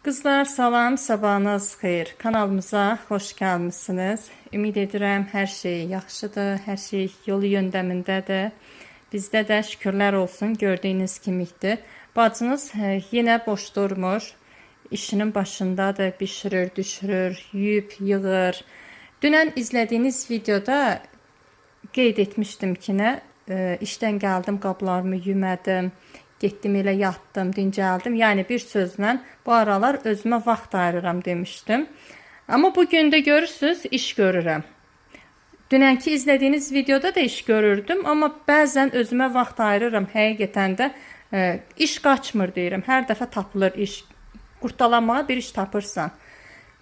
Qızlar salam, sabahınız xeyir. Kanalımıza xoş gəlmisiniz. Ümid edirəm hər şey yaxşıdır, hər şey yolu yöndəmindədir. Bizdə də şükürlər olsun, gördüyünüz kimikdir. Bacınız yenə boş durmur. İşinin başındadır, bişirir, düşürür, yuyub, yığır. Dünən izlədiyiniz videoda qeyd etmişdim ki, nə işdən gəldim, qablarımı yumədim, getdim elə yatdım, dincəldim. Yəni bir sözlə bu aralar özümə vaxt ayırıram demişdim. Amma bu gün də görürsüz, iş görürəm. Dünənki izlədiyiniz videoda da iş görürdüm, amma bəzən özümə vaxt ayırıram həqiqətən də iş qaçmır deyirəm. Hər dəfə tapılır iş. Qurtalanmağa bir iş tapırsan.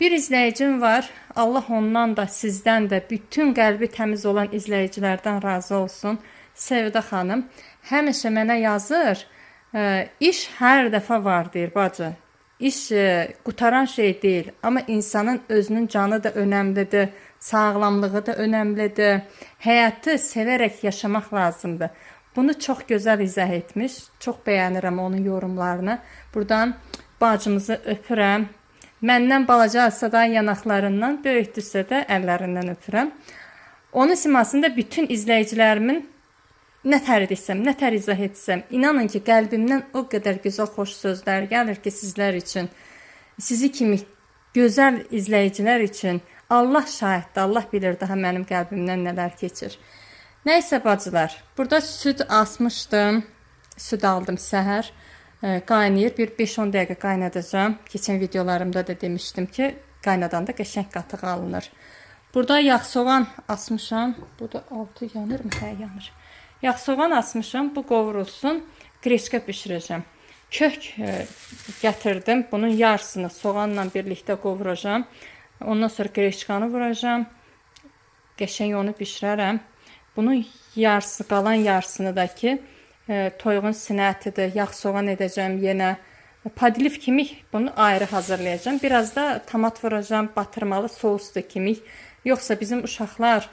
Bir izləyicim var. Allah ondan da, sizdən də, bütün qəlbi təmiz olan izləyicilərdən razı olsun. Sevda xanım həmişə mənə yazır. İş hər dəfə var deyir bacı. İş qutaran şey deyil, amma insanın özünün canı da önəmlidir, sağlamlığı da önəmlidir. Həyatı sevərək yaşamaq lazımdır. Bunu çox gözəl izah etmiş. Çox bəyənirəm onun yorumlarını. Buradan bacımızı öpürəm. Məndən balacadsa da yanaqlarından, böyükdürsə də əllərindən öpürəm. Onun simasında bütün izləyicilərimin nə tər desəm, nə tər izah etsəm, inanın ki, qəlbimdən o qədər gözəl xoş sözlər gəlir ki, sizlər üçün, sizi kimi gözəl izləyicilər üçün Allah şahiddir, Allah bilir daha mənim qəlbimdən nələr keçir. Nəysə bacılar, burada süd asmışdım. Süd aldım səhər. Qaynayır. Bir 5-10 dəqiqə qaynadacağam. Keçən videolarımda da demişdim ki, qaynadanda qəşəng qatıq alınır. Burada yağ soğan asmışam. Bu da altı yanır mı? Hə, yanır. Yağ soğan asmışam. Bu qovrulsun. Greçka bişirəcəm. Kök gətirdim. Bunun yarısını soğanla birlikdə qovuracağam. Ondan sonra greçkanı vuracağam. Qəşəng onu bişirərəm. Bunun yarısı, qalan yarısını da ki, toyuğun sinə ətidir, yağ soğan edəcəm yenə. Padlif kimi bunu ayrı hazırlayacağam. Biraz da tomat vuracağam, batırmalı souslu kimi. Yoxsa bizim uşaqlar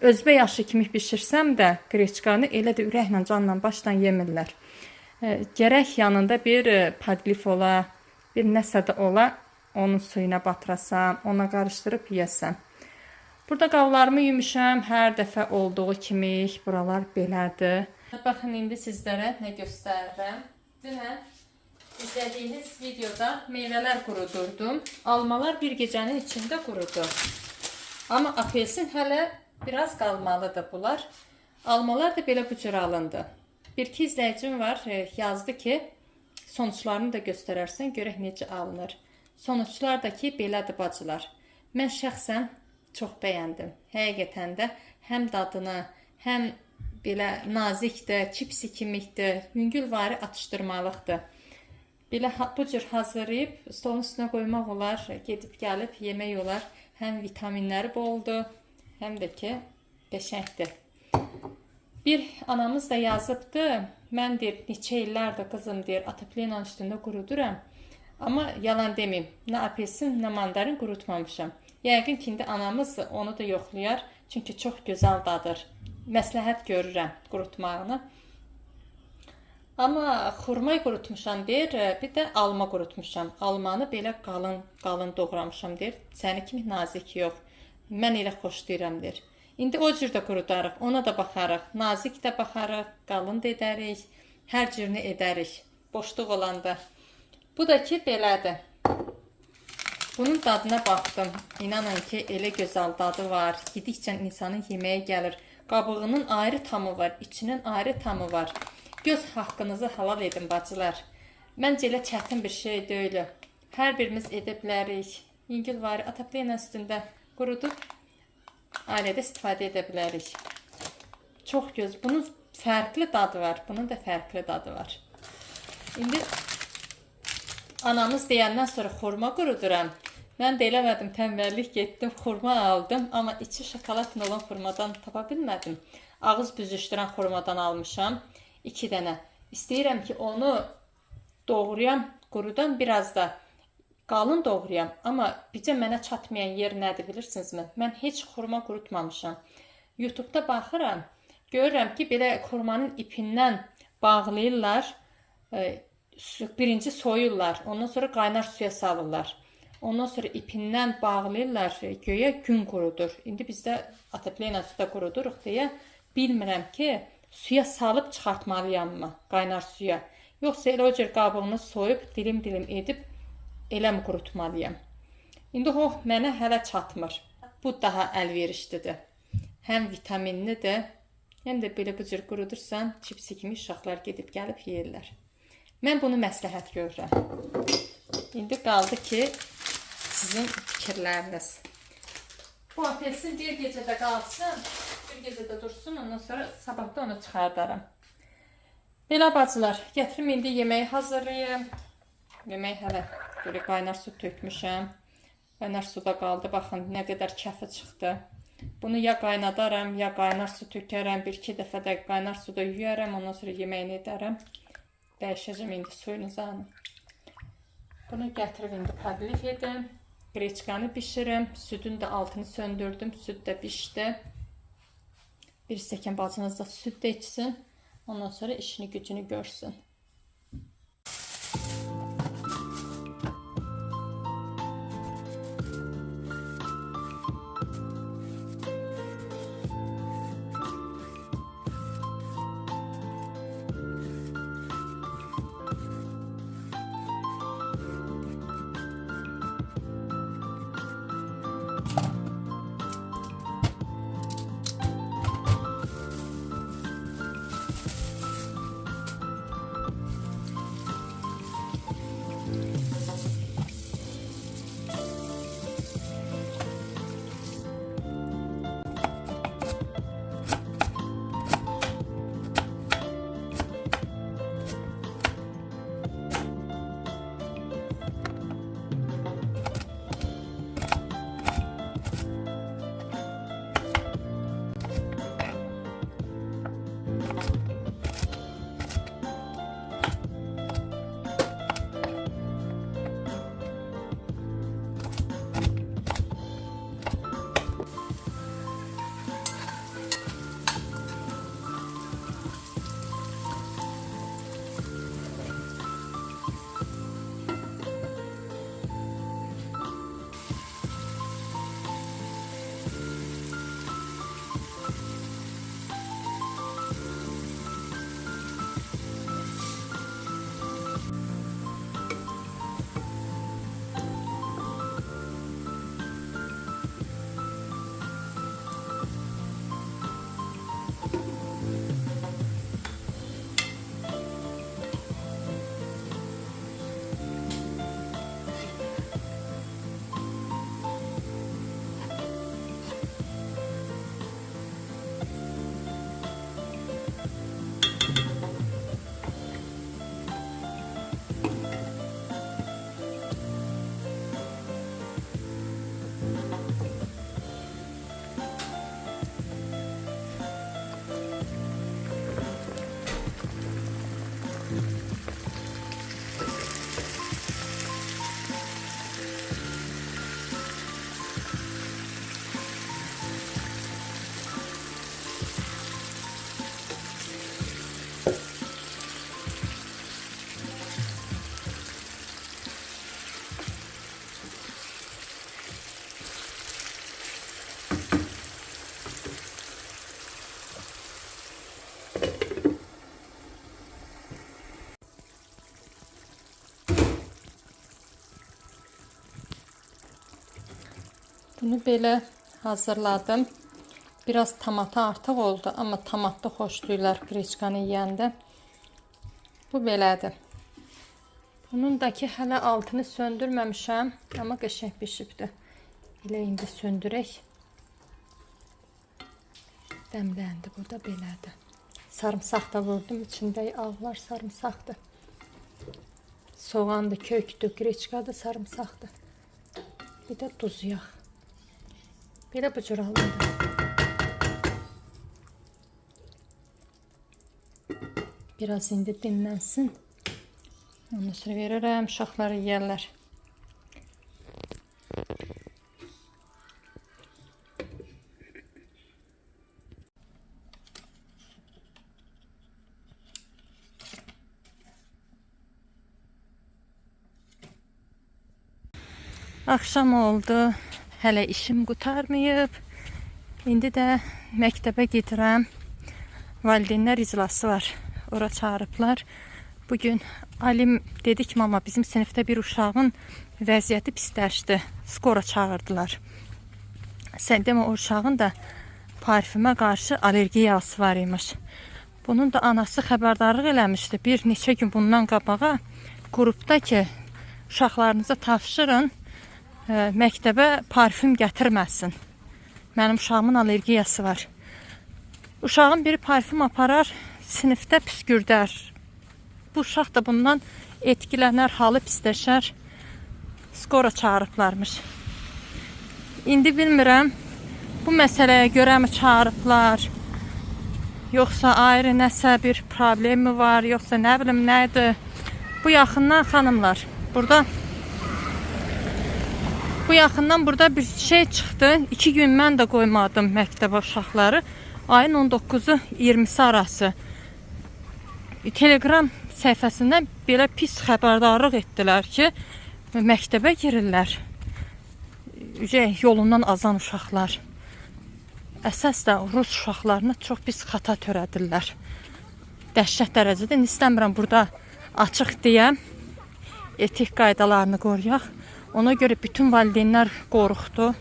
özbək aşı kimi bişirsəm də greçkanı elə də ürəklə, canla, başla yemirlər. Gərək yanında bir padlif ola, bir nəsə də ola, onun suyuna batırasan, ona qarışdırıb yeyəsən. Burada qavlarımı yumuşam. Hər dəfə olduğu kimi buralar belədir. Baxın indi sizlərə nə göstərirəm. Dünən izlədiyiniz videoda meyvələr qurudurdum. Almalar bir gecənin içində qurudu. Amma apelsin hələ biraz qalmalıdır bunlar. Almalar da belə bu cür alındı. Bir-iki izləyicim var, yazdı ki, sonuçlarını da göstərərsən, görək necə alınır. Sonuçlar da ki, belədir bacılar. Mən şəxsən çox bəyəndim. Həqiqətən də həm dadını, həm belə nazikdir, çipsi kimikdir, yüngülvari atışdırmalıqdır. Belə bu cür hazırlayıb stolun üstünə qoymaq olar, gedib gəlib yemək olar. Həm vitaminləri boldur, həm də ki qəşəngdir. Bir anamız da yazıbdı. Mən deyir, neçə illərdir qızım deyir, atoplenanın üstündə quruduram. Amma yalan deməyim, nə apelsin, nə mandarin qurutmamışam. Yəqin ki, indi anamız onu da yoxlayar. Çünki çox gözəl dadır. Məsləhət görürəm qurutmağını. Amma xurma qurutmuşam deyir, bir də alma qurutmuşam. Almanı belə qalın qalın doğramışam deyir. Səni kimi nazik yox. Mən elə xoşlayıram deyir. İndi o cür də qurudarıq, ona da baxarıq. Nazik də baxarıq, qalın da edərik, hər cürünü edərik. Boşluq olanda. Bu da ki belədir. Bunun dadına baxdım. İnanın ki, elə gözəl dadı var. Yedikcə insanın yeməyi gəlir. Qabığının ayrı tamı var, içinin ayrı tamı var. Göz haqqınızı halal edin bacılar. Məncə elə çətin bir şey deyil. Hər birimiz edə bilərik. Yüngülvari ataplena üstündə qurudub ailədə istifadə edə bilərik. Çox göz. Bunun fərqli dadı var. Bunun da fərqli dadı var. İndi anamız deyəndən sonra xurma quruduram. Mən də eləmədim, tənbəllik getdim, xurma aldım, amma içi şokoladla olan xurmadan tapa bilmədim. Ağız büzüşdürən xurmadan almışam 2 dənə. İstəyirəm ki, onu doğrayam, qurudan biraz da qalın doğrayam. Amma bircə mənə çatmayan yer nədir bilirsinizmi? Mən heç xurma qurutmamışam. YouTube-da baxıram, görürəm ki, belə xurmanın ipindən bağlayırlar. Birinci soyurlar, ondan sonra qaynar suya salırlar. Ondan sonra ipindən bağlayırlar, göyə gün qurudur. İndi bizdə atoplenlə suda quruduruq deyə bilmirəm ki, suya salıb çıxartmalıyam mı qaynar suya. Yoxsa elə o cür qabığını soyub dilim-dilim edib elə mi qurutmalıyam? İndi o mənə hələ çatmır. Bu daha əlverişlidir. Həm vitaminlidir, həm də belə bu cür qurudursan, çipsi kimi uşaqlar gedib gəlib yeyirlər. Mən bunu məsləhət görürəm. İndi qaldı ki, sizin fikirləriniz. Bu apelsin bir gecədə qalsın, bir gecədə dursun, ondan sonra sabah da onu çıxardaram. Belə bacılar, gətirim indi yeməyi hazırlayım. Yemək hələ belə qaynar su tökmüşəm. Qaynar suda qaldı. Baxın, nə qədər kəfi çıxdı. Bunu ya qaynadaram, ya qaynar su tökərəm. Bir-iki dəfə də qaynar suda yuyarım. Ondan sonra yeməyini edərəm. Dəyişəcəm indi suyunu zanı. Bunu gətirib indi podlif edim. Qreçkanı bişirim. Südün də altını söndürdüm. Süd də bişdi. Bir stəkan bacınız da süd də içsin. Ondan sonra işini gücünü görsün. Bunu belə hazırladım. Biraz tamata artıq oldu, amma tomatlı xoşlayırlar qreçkanı yeyəndə. Bu belədir. Bunun da ki, hələ altını söndürməmişəm, amma qəşəng bişibdir. Elə indi söndürək. Dəmləndi, bu da belədir. Sarımsaq da vurdum, içində ağlar sarımsaqdır. Soğandır, kökdür, qreçkadır, sarımsaqdır. Bir də duz yağ. Belə bu cür alındı. Biraz indi dinlənsin. Ondan sonra verirəm, uşaqları yeyərlər. Axşam oldu. Hələ işim qurtarmayıb. İndi də məktəbə gedirəm. Valideynlər iclası var. Ora çağırıblar. Bugün Alim dedi ki, mama bizim sinifdə bir uşağın vəziyyəti pisləşdi. Skora çağırdılar. Sən demə o uşağın da parfümə qarşı allergiyası var imiş. Bunun da anası xəbərdarlıq eləmişdi. Bir neçə gün bundan qabağa qrupda ki, uşaqlarınıza tapşırın, məktəbə parfüm gətirməsin. Mənim uşağımın allergiyası var. Uşağın biri parfüm aparar, sinifdə püskürdər. Bu uşaq da bundan etkilənər, halı pisləşər. Skora çağırıblarmış. İndi bilmirəm, bu məsələyə görə mi çağırıblar? Yoxsa ayrı nəsə bir problemi var, yoxsa nə bilim nədir? Bu yaxından xanımlar, burada bu yaxından burada bir şey çıxdı. 2 gün mən də qoymadım məktəbə uşaqları. Ayın 19-u 20-si arası. Telegram səhifəsindən belə pis xəbərdarlıq etdilər ki, məktəbə girirlər. Yolundan azan uşaqlar. Əsas da rus uşaqlarına çox pis xata törədirlər. Dəhşət dərəcədə. İndi istəmirəm burada açıq deyəm. Etik qaydalarını qoruyaq. Ona görə bütün valideynlər qorxdu.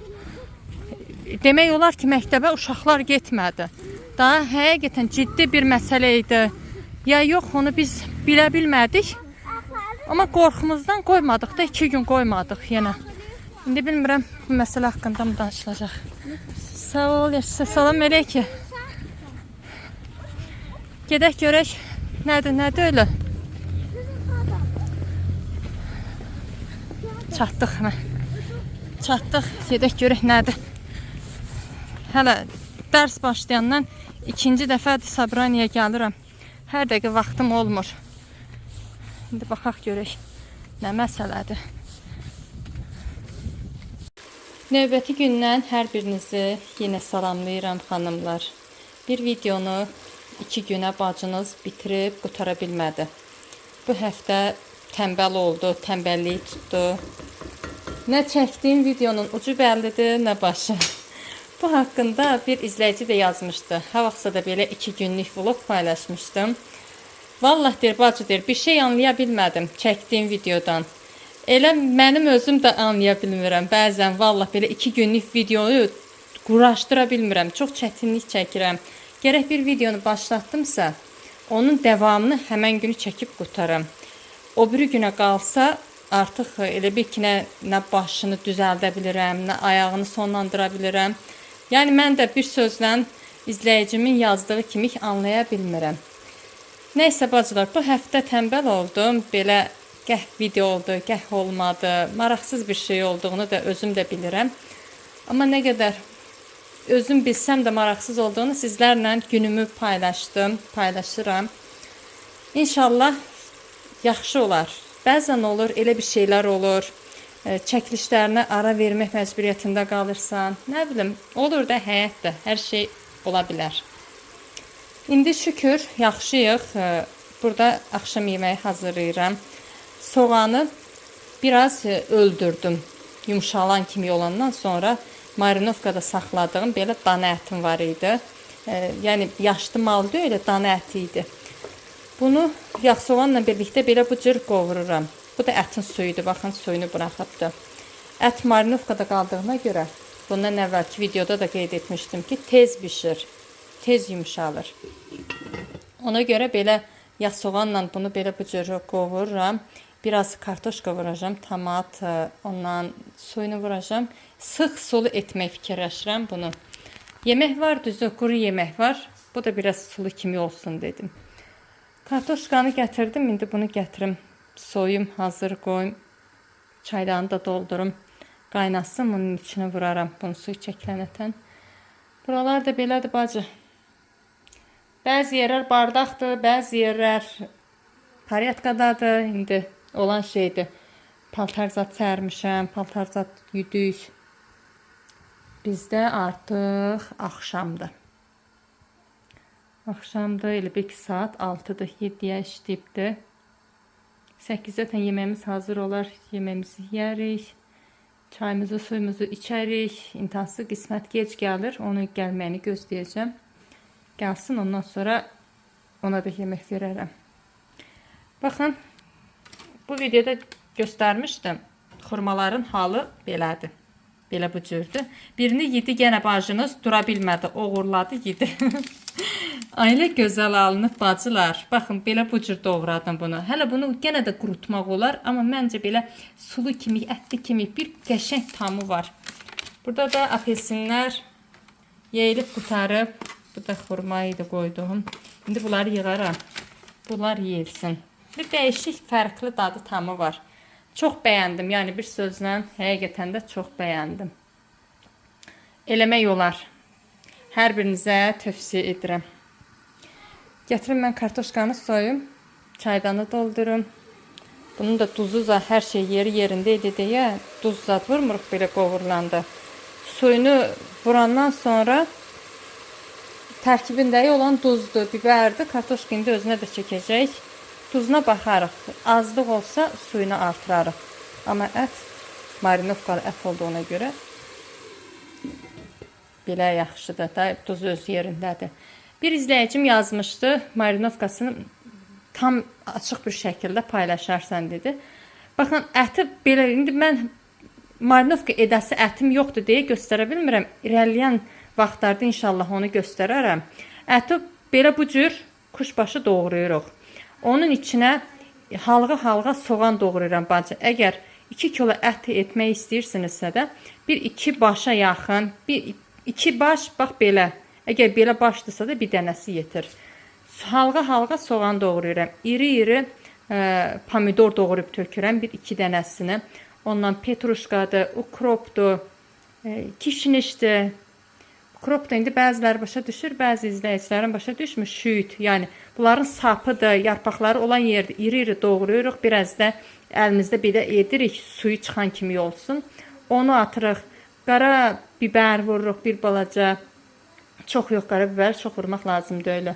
Demək olar ki, məktəbə uşaqlar getmədi. Daha həqiqətən ciddi bir məsələ idi. Ya yox, onu biz bilə bilmədik. Amma qorxumuzdan qoymadıq da, 2 gün qoymadıq yenə. İndi bilmirəm bu məsələ haqqında mı danışılacaq. Sağ ol, yaşa. Salam əleyki. Gedək görək nədir, nədir öyle. Çatdıq həmən. Çatdıq, gedək görək nədir. Hələ dərs başlayandan ikinci dəfədir Sabraniyə gəlirəm. Hər dəqiqə vaxtım olmur. İndi baxaq görək nə məsələdir. Növbəti gündən hər birinizi yenə salamlayıram xanımlar. Bir videonu 2 günə bacınız bitirib qutara bilmədi. Bu həftə tənbəl oldu, tənbəlliyi tutdu. Nə çəkdiyim videonun ucu bəllidir, nə başı. Bu haqqında bir izləyici də yazmışdı. Ha vaxtsa da belə 2 günlük vlog paylaşmışdım. Vallah deyir, bacı deyir, bir şey anlaya bilmədim çəkdiyim videodan. Elə mənim özüm də anlaya bilmirəm. Bəzən vallah belə 2 günlük videoyu quraşdıra bilmirəm. Çox çətinlik çəkirəm. Gərək bir videonu başlatdımsa, onun davamını həmən günü çəkib qutaram. O biri günə qalsa, artıq elə bir ki, nə başını düzəldə bilirəm, nə ayağını sonlandıra bilirəm. Yəni, mən də bir sözlə izləyicimin yazdığı kimi anlaya bilmirəm. Nəysə bacılar, bu həftə tənbəl oldum. Belə gəh video oldu, gəh olmadı. Maraqsız bir şey olduğunu da özüm də bilirəm. Amma nə qədər özüm bilsəm də maraqsız olduğunu sizlərlə günümü paylaşdım, paylaşıram. İnşallah yaxşı olar. Bəzən olur, elə bir şeylər olur. Çəkilişlərinə ara vermək məcburiyyətində qalırsan. Nə bilim, olur da həyatdır. Hər şey ola bilər. İndi şükür, yaxşıyıq. Burada axşam yeməyi hazırlayıram. Soğanı biraz öldürdüm. Yumşalan kimi olandan sonra marinovkada saxladığım belə dana ətim var idi. Yəni yaşlı mal deyil, dana əti idi. Bunu yağ soğanla birlikdə belə bu cür qovururam. Bu da ətin suyudur. Baxın, suyunu buraxıbdır. Ət marinovkada qaldığına görə bundan əvvəlki videoda da qeyd etmişdim ki, tez bişir, tez yumşalır. Ona görə belə yağ soğanla bunu belə bu cür qovururam. Biraz kartoşka vuracağam, tomat, ondan suyunu vuracağam. Sıx sulu etmək fikirləşirəm bunu. Yemək var, düzü, quru yemək var. Bu da biraz sulu kimi olsun dedim. Kartoşkanı gətirdim, indi bunu gətirim. Soyum, hazır qoyum. Çaydanı da doldurum. Qaynasın, bunun içinə vuraram. Bunu suyu çəkilənətən. Buralar da belədir bacı. Bəzi yerlər bardaqdır, bəzi yerlər paryatkadadır. İndi olan şeydir. Paltarzat sərmişəm, paltarzat yuduk. Bizdə artıq axşamdır. Axşamdır, elə bir 2 saat 6-dır, 7-yə işləyibdir. 8-də yeməyimiz hazır olar, yeməyimizi yeyərik. Çayımızı, suyumuzu içərik. İntihası qismət gec gəlir. Onu gəlməyini gözləyəcəm. Gəlsin, ondan sonra ona da yemək verərəm. Baxın, bu videoda göstərmişdim. Xurmaların halı belədir. Belə bu cürdür. Birini yedi, yenə bacınız dura bilmədi. Oğurladı, yedi. Ailə gözəl alınıb bacılar. Baxın, belə bu cür doğradım bunu. Hələ bunu yenə də qurutmaq olar, amma məncə belə sulu kimi, ətli kimi bir qəşəng tamı var. Burada da apelsinlər yeyilib qurtarıb. Bu da xurma idi qoyduğum. İndi bunları yığaram. Bunlar yeyilsin. Bir dəyişik, fərqli dadı tamı var. Çox bəyəndim. Yəni bir sözlə həqiqətən də çox bəyəndim. Eləmək olar. Hər birinizə tövsiyə edirəm. Gətirim mən kartoşkanı soyum, çaydanı doldurum. Bunun da duzu da hər şey yeri yerində idi deyə duz zad vurmuruq belə qovurulanda. Suyunu vurandan sonra tərkibində olan duzdur, biberdir. Kartoşka indi özünə də çəkəcək. Duzuna baxarıq. Azlıq olsa suyunu artırarıq. Amma ət marinovkalı ət olduğuna görə belə yaxşıdır da, duz öz yerindədir. Bir izləyicim yazmışdı, marinovkasını tam açıq bir şəkildə paylaşarsan dedi. Baxın, əti belə, indi mən marinovka edəsi ətim yoxdur deyə göstərə bilmirəm. İrəliyən vaxtlarda inşallah onu göstərərəm. Əti belə bu cür kuşbaşı doğrayırıq. Onun içinə halqa-halqa soğan doğrayıram bacı. Əgər 2 kilo ət etmək istəyirsinizsə də, bir 2 başa yaxın, bir 2 baş, bax belə. Əgər belə başdırsa da bir dənəsi yetir. Halqa-halqa soğan doğrayıram. İri-iri pomidor doğrayıb tökürəm, bir 2 dənəsini. Ondan petruşkadır, ukropdur, kişnişdir. Ukrop da indi bəziləri başa düşür, bəzi izləyicilərin başa düşmür. Şüyüt, yəni bunların sapıdır, yarpaqları olan yerdə iri-iri doğrayırıq. Biraz da əlimizdə belə edirik, suyu çıxan kimi olsun. Onu atırıq. Qara biber vururuq bir balaca. Çox yox, qara biber çox vurmaq lazım deyil.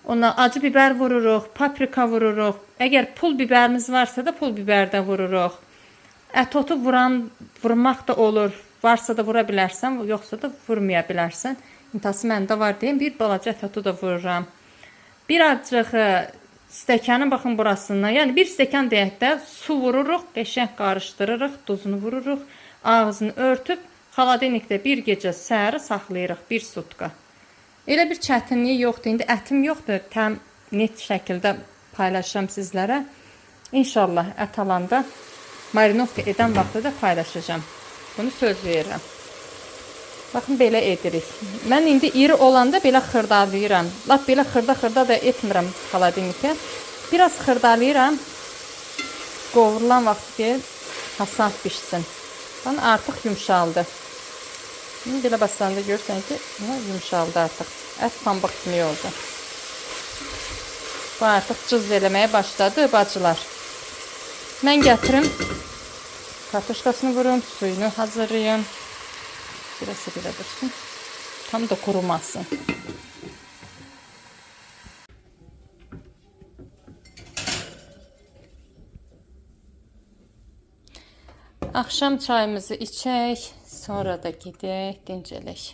Ondan acı biber vururuq, paprika vururuq. Əgər pul biberimiz varsa da pul biber də vururuq. Ət otu vurmaq da olur. Varsa da vura bilərsən, yoxsa da vurmaya bilərsən. İntihası məndə var deyim, bir balaca ət otu da vururam. Birazcıq stəkanın baxın burasından, yəni bir stəkan deyək də su vururuq, qəşəng qarışdırırıq, duzunu vururuq, ağzını örtüb xaladenikdə bir gecə səhəri saxlayırıq, bir sutka. Elə bir çətinliyi yoxdur. İndi ətim yoxdur, tam net şəkildə paylaşıram sizlərə. İnşallah ət alanda marinovka edən vaxtda da paylaşacağam. Bunu söz verirəm. Baxın, belə edirik. Mən indi iri olanda belə xırdalayıram. Lap belə xırda-xırda da etmirəm xaladenikə. Biraz xırdalayıram. Qovurulan vaxt ki, hasar pişsin. Baxın, artıq yumşaldı. İndi belə basanda görürsən ki, yumşaldı artıq. Ət pambıq kimi oldu. Bu artıq cız eləməyə başladı bacılar. Mən gətirim. Kartoşkasını vurum, suyunu hazırlayım. Biraz belə dursun. Tam da kurumasın. Axşam çayımızı içək, sonra da gedək, dincələk.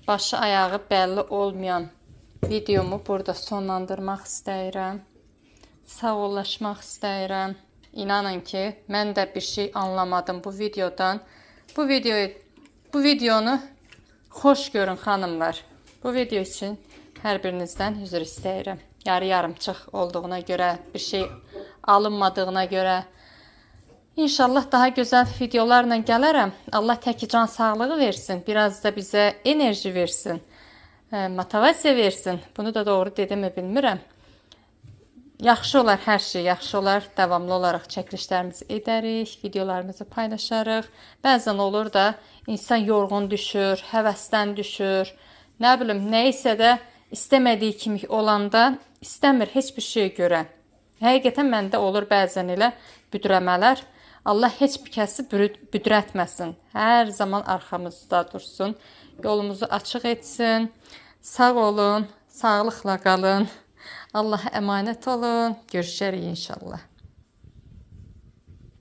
Başı ayağı bəlli olmayan videomu burada sonlandırmaq istəyirəm. Sağollaşmaq istəyirəm. İnanın ki, mən də bir şey anlamadım bu videodan. Bu videonu xoş görün xanımlar. Bu video üçün hər birinizdən üzr istəyirəm. Yarı yarımçıq olduğuna görə, bir şey alınmadığına görə. İnşallah daha gözəl videolarla gələrəm. Allah təki can sağlığı versin. Biraz da bizə enerji versin. Motivasiya versin. Bunu da doğru dedimi bilmirəm. Yaxşı olar, hər şey yaxşı olar. Davamlı olaraq çəkilişlərimizi edərik, videolarımızı paylaşarıq. Bəzən olur da insan yorğun düşür, həvəsdən düşür. Nə bilim, nə isə də istəmədiyi kimi olanda istəmir heç bir şey görə. Həqiqətən məndə olur bəzən elə büdrəmələr. Allah heç bir kəsi büdrətməsin. Hər zaman arxamızda dursun. Yolumuzu açıq etsin. Sağ olun, sağlıqla qalın. Allah'a emanet olun. Görüşərik inşallah.